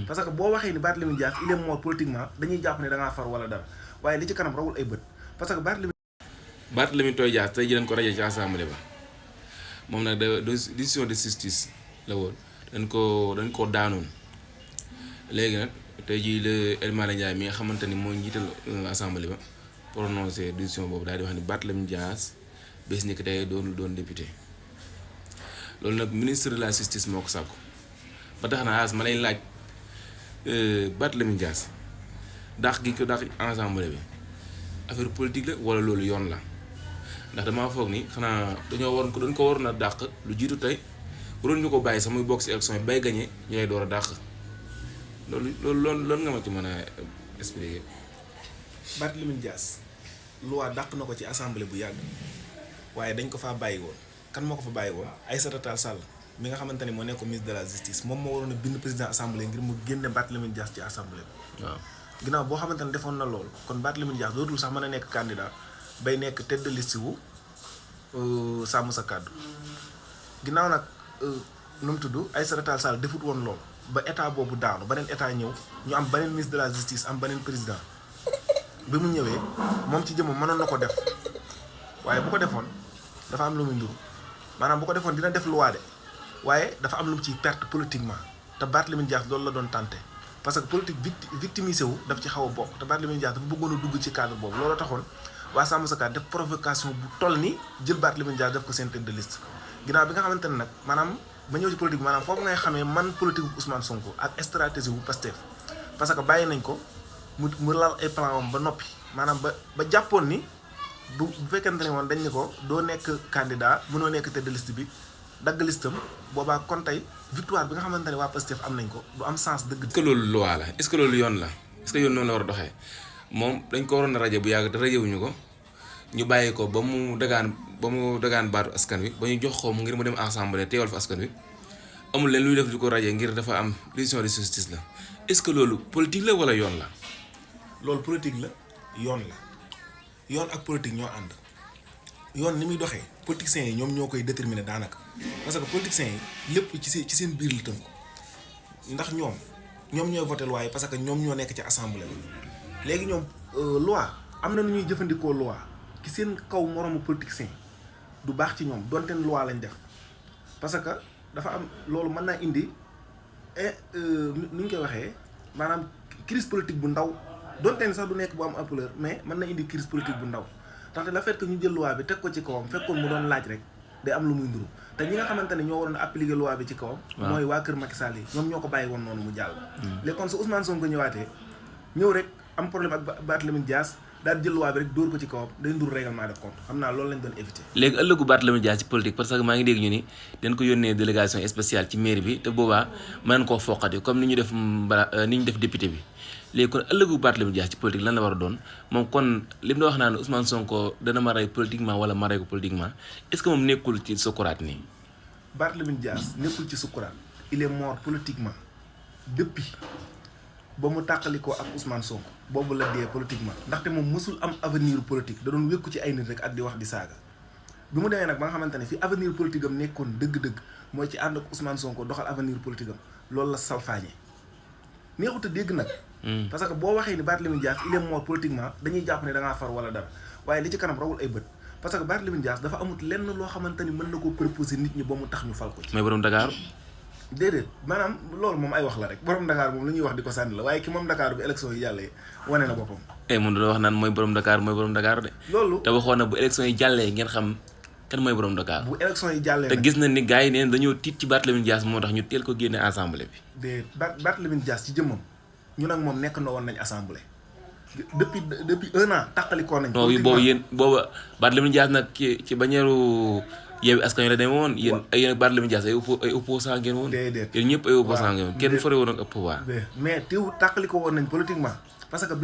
parce que boo waxee ni Barthélémy Dias il est mort politiquement dañuy jàpp ne da ngaa far wala dara waaye li ci kanam rawul ay bët parce que Barthélémy Toye Dias tey ji dañ ko rajee ci assemblée ba moom nag décision de justice la woon dañ ko daanoon léegi nag tey jii la El Malick Ndiaye mi nga xamante ni mooy njiital assemblée ba prononcé décision boobu daal di wax ni Barthélémy Dias bés ni que tey doon député loolu nag ministre de la justice moo ko sàkku ba tax na as ma lay laaj Barthélémy Dias dàq gi ko dàq assemblée bi affaire politique la wala loolu yoon la ndax damaa foog ni xanaa dañ ko waroon a dàq lu jiitu tey waroon ñu ko bàyyi sax muy bokk ci élection yi bay gagné ñu lay door a dàq loolu nga ma ci mën a expliquer. Barthélémy Dias loi dàq na ko ci assemblée bu yàgg waaye dañ ko faa bàyyi woon kan moo ko fa bàyyi woon Aïssata Tall Sall mi nga xamante ni moo nekk ministre de la justice moom moo waroon a bind président assemblée ngir mu génne Barthélémy Dias ci assemblée bi. waaw ginnaaw boo xamante ne defoon na loolu kon Barthélémy Dias dootul sax mën a nekk candidat bay nekk tête de liste wu sàmm sa kàddu ginnaaw nag nu mu tudd Aïssata Tall Sall defut woon loolu ba état boobu daanu beneen état ñëw ñu am beneen ministre de la justice am beneen président bi mu ñëwee moom ci jëmm mënoon na ko def waaye bu ko defoon dafa am lu muy nduru maanaam bu ko defoon dina def loi de waaye dafa am lu mu ciy perte politiquement te Barthélémy Dias loolu la doon tenté parce que politique victimisé wu daf ci xaw a bokk te Barthélémy Dias dafa bëggoon a dugg ci cadre boobu loolu taxoon waa Sàmm Sa Kàddu def provocation bu toll ni jël Barthélémy Dias def ko seen tête de liste ginnaaw bi nga xamante ne nag maanaam ba ñëw ci politique maanaam foofu ngay xamee man politique bu Ousmane Sonko ak stratégie bu Pastef parce que bàyyi nañ ko mu lal ay plan am ba noppi maanaam ba jàppoon ni bu fekkente ne woon dañ ni ko doo nekk candidat mënoo nekk tête de liste bi dagg listam boobaa kon tey victoire bi nga xamante ne waa Pastef am nañ ko du am sens dëgg. est-ce que loolu loi la est-ce que loolu yoon la est-ce que yoon noonu la war a doxee moom dañ ko waroon a rajo bu yàgg te rajewuñu ko ñu bàyyi ko ba mu dagaan baatu askan wi ba ñu jox ko ngir mu dem assemblée teewal fa askan wi amul leen luy def di ko rajo ngir dafa am décision de justice la est-ce que loolu politique la wala yoon la. loolu politique la yoon ak politique ñoo ànd yoon ni muy doxee politiciens yi ñoom ñoo koy déterminer daanaka parce que politiciens yi lépp ci seen biir la tënku ndax ñoom ñooy voté loi yi parce que ñoom ñoo nekk ci assemblée bi léegi ñoom loi am na nu ñuy jëfandikoo loi ci seen kaw moroomu politiciens du baax ci ñoom donte loi lañ def parce que dafa am loolu mën naa indi nu ñu koy waxee maanaam crise politique bu ndaw donte sax du nekk bu am ampleur mais mën na indi crise politique bu ndaw ndaxte le fait que ñu jël loi bi teg ko ci kawam fekkoon mu doon laaj rek day am lu muy nduru te ñi nga xamante ne ñoo waroon a appliquer loi bi ci kawam. mooy waa kër Macky Sall yi ñoom ñoo ko bàyyi woon noonu mu jàll. léegi kon su Ousmane Sonko ñëwaatee ñëw rek am problème ak Barthélémy Dias daal jël loi bi rek dóor ko ci kawam day nduru règlement de compte xam naa loolu lañ doon éviter. léegi ëllëgu Barthélémy Dias ci politique parce que maa ngi dégg ñu ni dañ ko yónnee délégation spéciale ci mairie bi te boobaa mën koo foqati comme ni ñu def député bi. léegi kon ëllëgu Barthélémy Dias ci politique lan la war a doon moom kon li mu doon wax naan Ousmane Sonko dana ma rey politiquement wala ma rey ko politiquement est-ce que moom nekkul ci sukuraat nii. Barthélémy Dias nekkul ci sukuraat il est mort politiquement depuis ba mu tàqalikoo ak Ousmane Sonko boobu la dee politiquement ndaxte moom mësul am avenir politique da doon wékku ci ay nit rek ak di wax di saaga bi mu demee nag ba nga xamante ne fi avenir politique am nekkoon dëgg-dëgg mooy ci ànd ak Ousmane Sonko doxal avenir politique am loolu la salfaañe neexut a dégg nag. parce que boo waxee ni Barthélémy Dias il est mort politiquement dañuy jàpp ne da ngaa far wala dara waaye li ci kanam rawul ay bët parce que Barthélémy Dias dafa amut lenn loo xamante ni mën na koo proposer nit ñi ba mu tax ñu fal ko ci. mooy borom Dakar. déedéet maanaam loolu moom ay wax la rek borom Dakar moom lu ñuy wax di ko sànni la waaye ki moom Dakar bu élection yi jàllee wane na boppam. mun na wax naan mooy borom Dakar de. loolu te waxoon na bu élection yi jàllee ngeen xam kan mooy borom Dakar. bu élection yi jàllee te gis na ni gars yi neen dañoo tiit ci Barthélémy Dias moo tax ñu teel ko génne assemblée bi. Barthélémy Dias ci jëmmam ñu nag moom nekk na woon nañ assemblée depuis 1 an tàqalikoo nañ. booba Barthélémy Dias nag ci bañeeru Yewwi Askan Wi la demee woon yéen Barthélémy Dias ay opposant ngeen woon. déedéet yéen ñëpp ay opposant ngeen woon kenn fare woon ak pouvoir. mais teew tàqalikoo woon nañ politiquement parce que